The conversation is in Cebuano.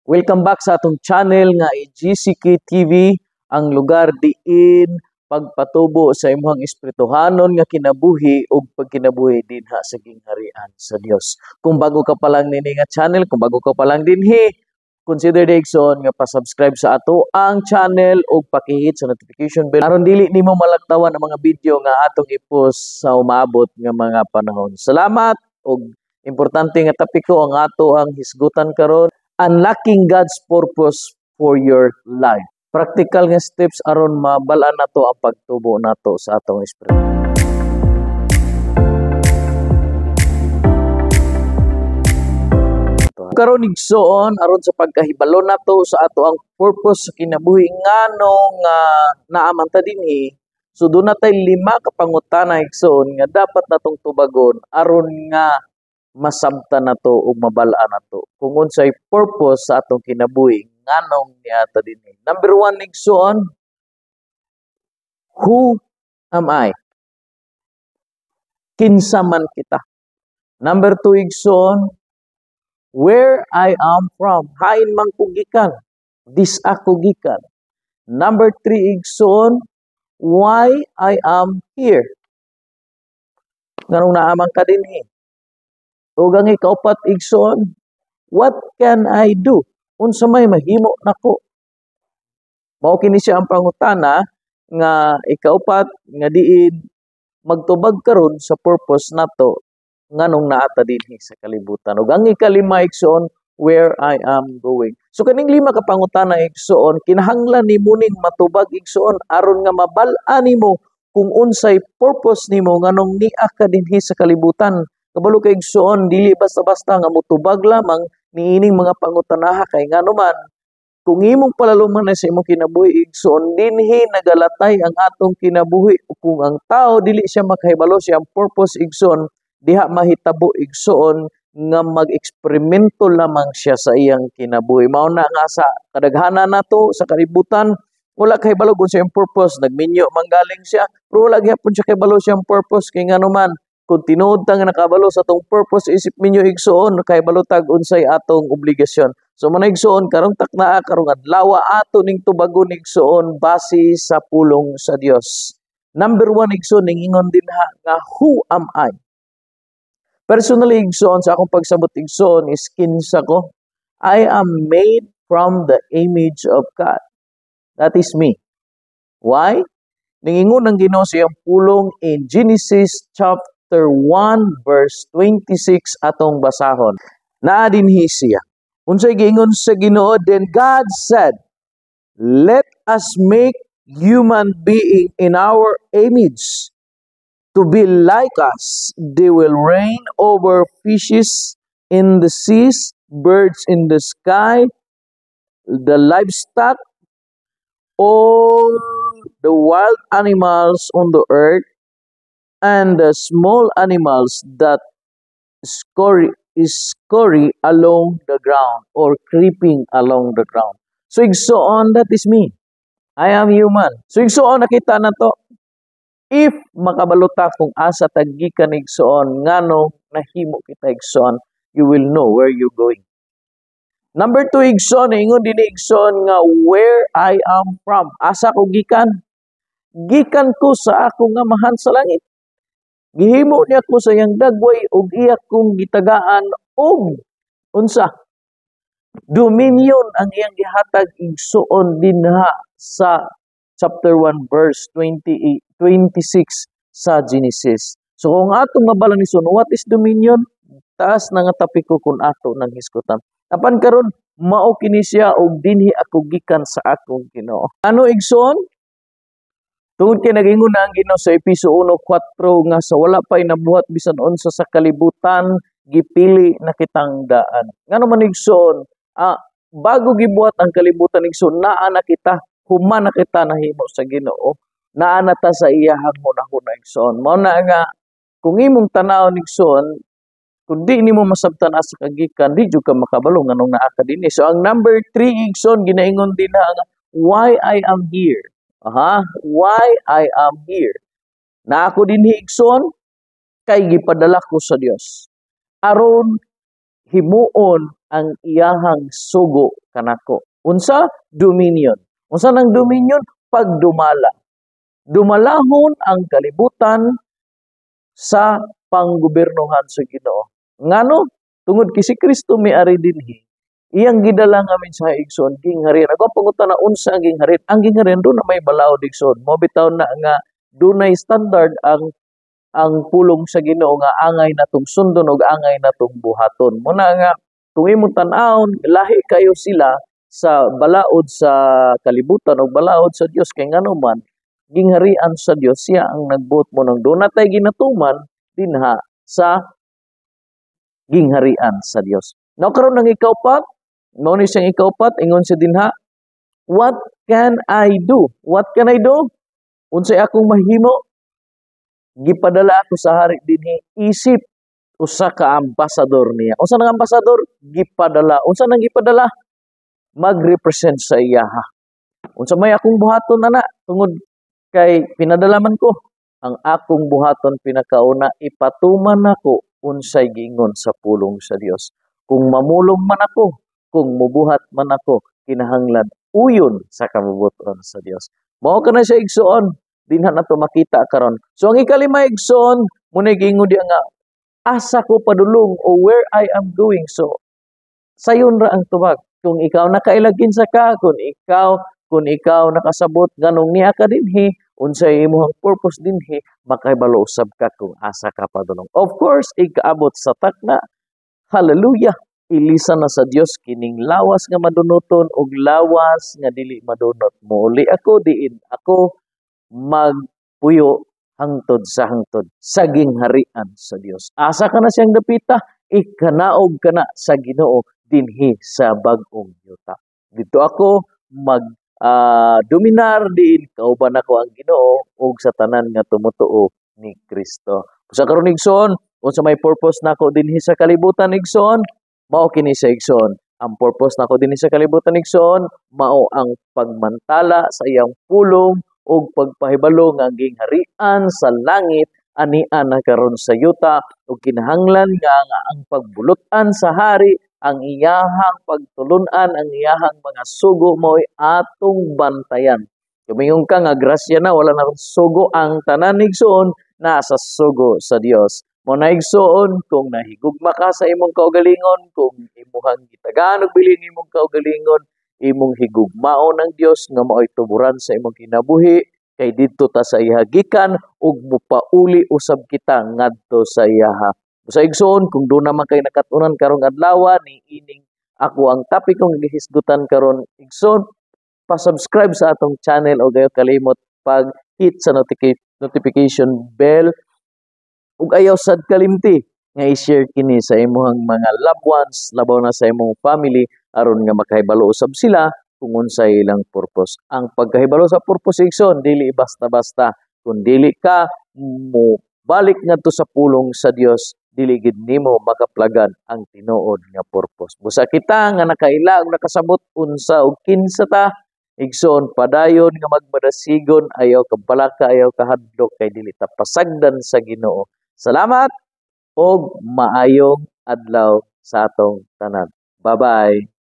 Welcome back sa atong channel nga GCK TV, ang lugar diin pagpatubo sa imong espirituhanon nga kinabuhi ug pagkinabuhi dinha sa gingharian sa Dios. Kung bago ka pa lang nini nga channel, kung bago ka pa lang dinhi, consider igsoon nga pa-subscribe sa ato ang channel ug paki-hit sa notification bell aron dili nimo malaktawan ang mga video nga atong i-post sa umaabot nga mga panahon. Salamat. Ug importante nga topiko ang ato ang hisgutan karon, unlocking God's purpose for your life. Practical nga steps aron mabal-an nato ang pagtubo nato sa atong espiritu. Karon igsoon, aron sa pagkahibalo nato sa ato ang purpose sa kinabuhi, ngano nga naa man ta dinhi. So duna tay lima ka pangutana, igsoon, nga dapat natong tubagon aron nga masabtan nato ug mabal-an nato kung unsay purpose sa atong kinabuhi, nganong naa ta dinhi. Number 1, igsoon, who am I? Kinsa man kita? Number 2, igsoon, where I am from. Hain man ko gikan? Disa ko gikan? Number 3, igsoon, why I am here. Nganong naa man ka dinhi? Ug ang ikaupat, igsoon, what can I do? Unsa may mahimo nako? Mao kini siya ang pangutana nga ikaupat nga diin magtubag karon sa purpose nato nganong naa ta dinhi sa kalibutan. Ug ang ikalima, igsoon, where I am going. So kaning lima ka pangutana, igsoon, kinahanglan nimo ning matubag, igsoon, aron nga mabal-an nimo kung unsay purpose nimo, nganong nia ka dinhi sa kalibutan. Kabalo kay, igsoon, dili basta-basta nga motubag lamang niining mga pangutanaha, kay ngano man kung imong palaluman na sa imong kinabuhi, igsoon, dinhi nagalatay ang atong kinabuhi. Kung ang tao dili siya makahibalo siyang purpose, igsoon, diha mahitabo, igsoon, nga mag-eksperimento lamang siya sa iyang kinabuhi. Mao na nga sa kadaghanan nato sa kalibutan, wala kahibalo kung sa iyang purpose. Nagminyo manggaling siya, pero wala gyapon siya kahibalo siyang purpose, kay ngano man kung tinuod ta nga nakabalo sa atong purpose isip minyo, igsoon, kahibalo tag unsay atong obligasyon. So mao na, igsoon, karong taknaa, karong adlaw, ato ning tubagon, igsoon, base sa pulong sa Dios. Number 1, igsoon, ning ingon dinha nga who am I? Personally, igsoon, sa akong pagsabot, igsoon, is kinsa ko? I am made from the image of God. That is me. Why? Ningingon ang Ginoo sa iyang pulong in Genesis chapter 1 verse 26, atong basahon. Naa dinhi siya. Unsay giingon sa Ginoo? Then God said, "Let us make human being in our image to be like us. They will reign over fishes in the seas, birds in the sky, the livestock, all the wild animals on the earth, and the small animals that scurry along the ground or creeping along the ground." So igsoon, that is me. I am human. So igsoon, nakita na to. If makabalo ta kung asa ta gikan, igsoon, ngano nahimo kita, igsoon, you will know where you going. Number 2, igsoon, ingon din igsoon nga where I am from. Asa ko gikan? Gikan ko sa akong Amahan sa langit. Gihimo niya ko sa iyang dagway ug iya kong gitagaan og unsa? Dominion ang iyang gihatag, igsoon, dinha sa chapter 1 verse 28, 26 sa Genesis. So kung atong mabal-an, igsoon, what is dominion? Taas na nga topiko kung ato nang hisgutan. Apan karon mao kini siya og dinhi ako gikan sa akong Ginoo. Ano, igsoon? Tungod kay nagingon na ang Ginoo sa Epeso 1:4 nga sa wala pa nabuhat bisan unsa sa kalibutan, gipili na kitang daan. Ngano man, igsoon, bago gibuhat ang kalibutan, igsoon, naa na kita, human na kita nahimo sa Ginoo. Naa na ta sa iyahang hunahuna, igsoon. Mao na nga kung imong tan-awon, igsoon, kung di nimo masabtan asa ka gikan, di jud ka makabalo nganong naa ka dinhi. So ang number 3, igsoon, ginaingon din na nga why I am here. Aha, why I am here. Naa ko dinhi, igsoon, kay gipadala ko sa Dios aron himuon ang iyahang sugo kanako. Unsa? Dominion. Unsa nang dominion? Pagdumala. Dumalahon ang kalibutan sa panggobernohan sa Ginoo. Ngano? Tungod kay si Kristo miari dinhi, iyang gidala nga mensahe, igsoon, gingharian. Ako pangutana, unsa ang gingharian? Ang gingharian duna may balaod, igsoon. Mo bitaw na nga dunay standard ang pulong sa Ginoo nga angay natong sundon ug angay natong buhaton. Muna nga kung imong tan-awon, lahi kayo sila sa balaod sa kalibutan o balaod sa Dios, kay ngano man gingharian sa Dios, siya ang nagbuot mo nang doon natay ginatuman dinha sa gingharian sa Dios. Now karon, ang ikaupat, mao ni siyang ikaupat, ingon siya dinha, "What can I do?" What can I do? Unsay akong mahimo? Gipadala ako sa hari dinhi isip usa ka ambasador niya. Unsa nang ambasador? Gipadala. Unsa nang gipadala? Mag-represent sa iyaha. Unsa may akong buhaton ana tungod kay pinadala man ko? Ang akong buhaton pinakauna, ipatuman nako unsay giingon sa pulong sa Dios. Kung mamulong man ako, kung mubuhat man ako, kinahanglan uyon sa kabubut-on sa Dios. Mao kana siya, igsoon, dinha na to makita karon. So ang ikalima, igsoon, muna giingon diya nga asa ko padulong o where I am going. So sayon ra ang tubag. Kung ikaw nakaila kinsa ka, kung ikaw nakasabot nganong niya ka dinhi, unsay imong purpose dinhi, makahibalo usab ka kung asa ka padulong. Of course, ikaabot sa takna. Hallelujah! Ilisan na sa Dios kining lawas nga madunoton ug lawas nga dili madunot. Mouli ako diin ako magpuyo hangtod sa hangtod sa gingharian sa Dios. Asa ka na siyang dapita, ikanaog ka na sa Ginoo dinhi sa bag-ong yuta. Dito ako mag dominar diin kauban ako ang Ginoo ug sa tanan nga tumutuo ni Kristo. Sa karon, igsoon, unsa may purpose nako dinhi sa kalibutan, igsoon? Mao kini sa igsoon. Ang purpose nako dinhi sa kalibutan, igsoon, mao ang pagmantala sa iyang pulong ug pagpahibalo nga ang gingharian sa langit ania na karon sa yuta ug kinahanglan nga ang pagbulot-an sa hari, ang iyahang pagtulunan, ang iyahang mga sugo mo'y atong bantayan. Kumingon ka nga grasya na, wala na sugo, ang tanan, igsoon, nasa sugo sa Dios. Mo na, igsoon, kung nahigugma ka sa imong kaugalingon, kung imuhang gitagaan og bilin imong kaugalingon, imong higugmaon ang Dios nga mao'y tuburan sa imong kinabuhi, kay didto ta sa iya gikan ug mopauli usab kita ngadto sa iyaha. Sa igsoon, kung duna man kay nakat-unan karong adlaw ni ining ako ang topic kong gihisgutan karon, igsoon, pa-subscribe sa atong channel o ayaw kalimot pag hit sa notification bell ug ayaw sad kalimti nga i-share kini sa imong mga loved ones, labaw na sa imong family, aron nga makahibalo usab sila kung unsay ilang purpose. Ang pagkahibalo sa purpose, igsoon, dili basta-basta. Kung dili ka mo balik ngadto sa pulong sa Dios, dili gid nimo makaplagan ang tinuod nga purpose. Busa kita nga nakaila ug nakasabot unsa ug kinsa ta, igsoon, padayon nga magmadasigon, ayaw kabalaka, ayaw kahadlok kay dili ta pasagdan sa Ginoo. Salamat ug maayong adlaw sa atong tanan. Bye-bye.